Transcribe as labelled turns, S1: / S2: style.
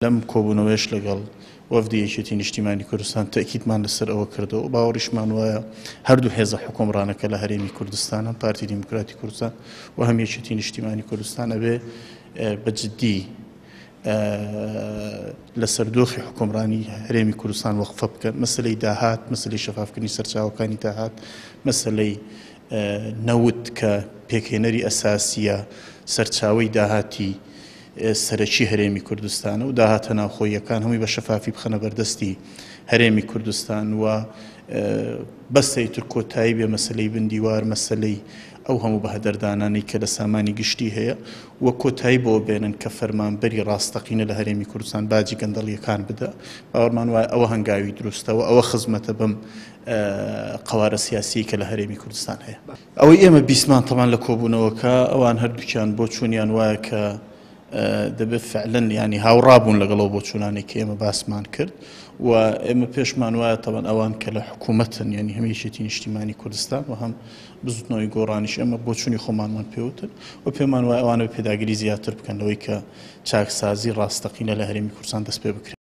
S1: لەم کۆبوونەوەیەش لەگەڵ وەفدی یەکێتی نیشتیمانی کوردستان تەئکیدمان لەسەر ئەوە کردەوە و باوەڕیشمان وایە هەردوو هێزە حوکمڕانەکە لە هەرێمی کوردستان هەم پارتی دیموکراتی کوردستان و هەم یەکێتی نیشتیمانی کوردستان ئەبێ بە جدی لەسەر دۆخی حوکمڕانی هەرێمی کوردستان وەقفە بکەن، مەسەلەی داهات، مەسەلەی شەفافکردنی سەرچاوەکانی داهات، مەسەلەی نەوت کە پێکهێنەری ئەساسییە سەرچاوەی داهاتی سەرەکی هەرێمی کوردستانە و داهاتە ناوخۆییەکان هەمووی بە شەفافی بخەنە بەردەستی هەرێمی کوردستان و بەسە ئیتر کۆتایی بێ مەسەلەی بن دیوار، مەسەلەی ئەو هەموو بەهەدەردانانەی کە لە سامانی گشتی هەیە و کۆتایی بەوە بێنن کە فەرمانبەری ڕاستەقینە لە هەرێمی کوردستان باجی گەندەڵییەکان بدا. باوەڕمان وایە ئەوە هەنگاوی دروستە و ئەوە خزمەتە بەم قەوارە سیاسیەی کە لە هەرێمی کوردستان هەیە. ئەوەی ئێمە بیستمان تەبعەن لە کۆبوونەوەکە ئەوان هەردووکیان بۆچوونیان وایە کە دەبێت فعلەن ینی هاوڕا بوون لەگەڵ ئەو بۆچوونانەی کە ئێمە باسمان کرد و ئێمە پێشمان وایە تەبعەن ئەوان کە لە حکوومەتن ینی هەم یەکێتی نیشتیمانی کوردستان و هەم بزوتنەوەی گۆڕانیش ئێمە بۆچوونی خۆمانمان پێوتن و پێمان وایە ئەوانە پێداگری زیاتر بکەن لەوەی کە چاکسازی ڕاستەقینە لە هەرێمی کوردستان دەست پێ بکرێت.